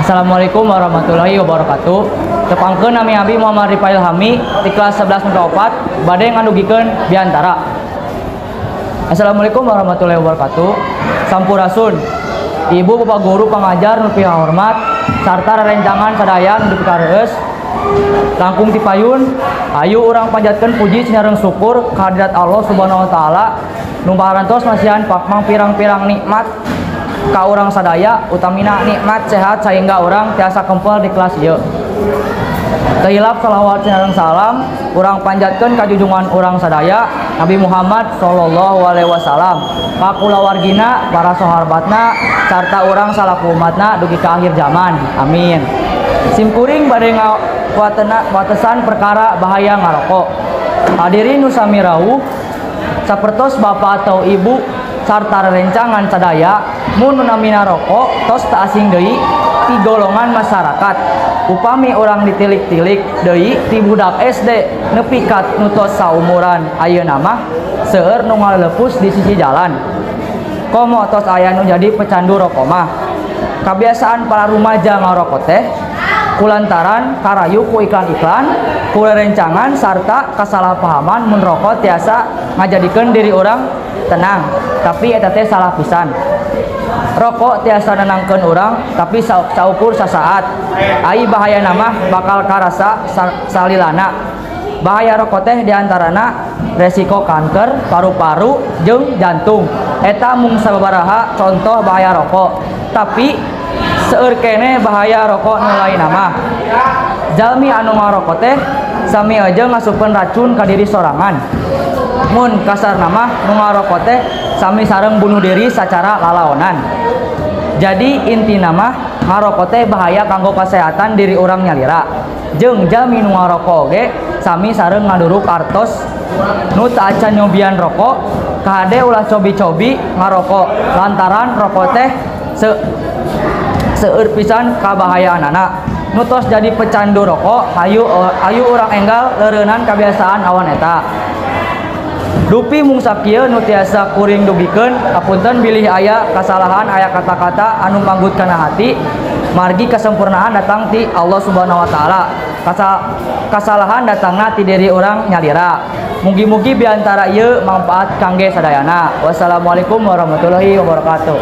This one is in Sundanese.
Assalamualaikum warahmatullahi wabarakatuh. Tepangkeun, nami abdi Muhammad Rifail Hami di kelas 11 4 bade ngadugikeun biantara. Assalamualaikum warahmatullahi wabarakatuh. Sampurasun. Ibu bapak guru pengajar nu hormat sarta rerencangan sadaya nu dipikareueus. Langkung ti payun, ayo urang panjatkeun puji sinareng syukur kehadirat Allah Subhanahu wa Taala nu parantos masihan pirang-pirang nikmat ka urang sadaya, utamina nikmat sehat sehingga urang tiasa kempel di kelas ieu. Teu hilap salawat sinareng salam urang panjatkeun ka junjungan urang sadaya, Nabi Muhammad sallallahu alaihi wasallam, ka kulawargina, para sahabatna, sarta urang salaku umatna dugi ka akhir zaman. Amin. Simkuring bade ngawatesan perkara bahaya ngarokok. Hadirin nu sami rawuh, sapertos bapak atau ibu sarta rerencangan sadaya, mun nu namina rokok tos teu asing deui ti golongan masyarakat. Upami urang ditilik-tilik deui, ti budak SD nepi ka nu tos saumuran ayeuna mah seueur nu ngalelepus di sisi jalan, komo tos aya nu jadi pecandu rokok mah. Kebiasaan para rumaja ngarokok teh kulantaran karayu ku iklan-iklan, ku rerencangan, sarta kasalahpahaman mun rokok tiasa ngajadikeun diri urang tenang. Tapi eta teh salah pisan. Rokok tiasa nenangkeun urang, tapi saukur sasaat. Ai bahayana mah bakal karasa salilana. Bahaya rokok teh diantarana resiko kanker paru-paru jeung jantung. Eta mung sababaraha contoh bahaya rokok, tapi seueur keneh bahaya rokok nu lainna mah. Jalmi anu ngarokok teh sami aja ngasupkeun racun ka diri sorangan. Mun kasarna mah, nu ngarokok teh sami sareng bunuh diri secara lalaonan. Jadi intina mah ngarokok teh bahaya kanggo kesehatan diri urang nyalira jeung jalmi nu ngarokok oge sami sareng ngaduruk artos. Nu teu acan nyobian rokok, kahade ulah cobi-cobi ngarokok, lantaran rokok teh seueur pisan kabahayaanana. Nu tos jadi pecandu rokok, hayu hayu urang enggal leureunan kebiasaan awan eta. Dupi mung sakieu nu tiasa kuring dugikeun. Hapunten bilih aya kasalahan, aya kata-kata anu manggut kana hati, margi kesempurnaan datang ti Allah Subhanahu wa Taala. Kasalahan datangna ti diri urang nyalira. Mugi-mugi biantara ieu manfaat kangge sadayana. Wassalamualaikum warahmatullahi wabarakatuh.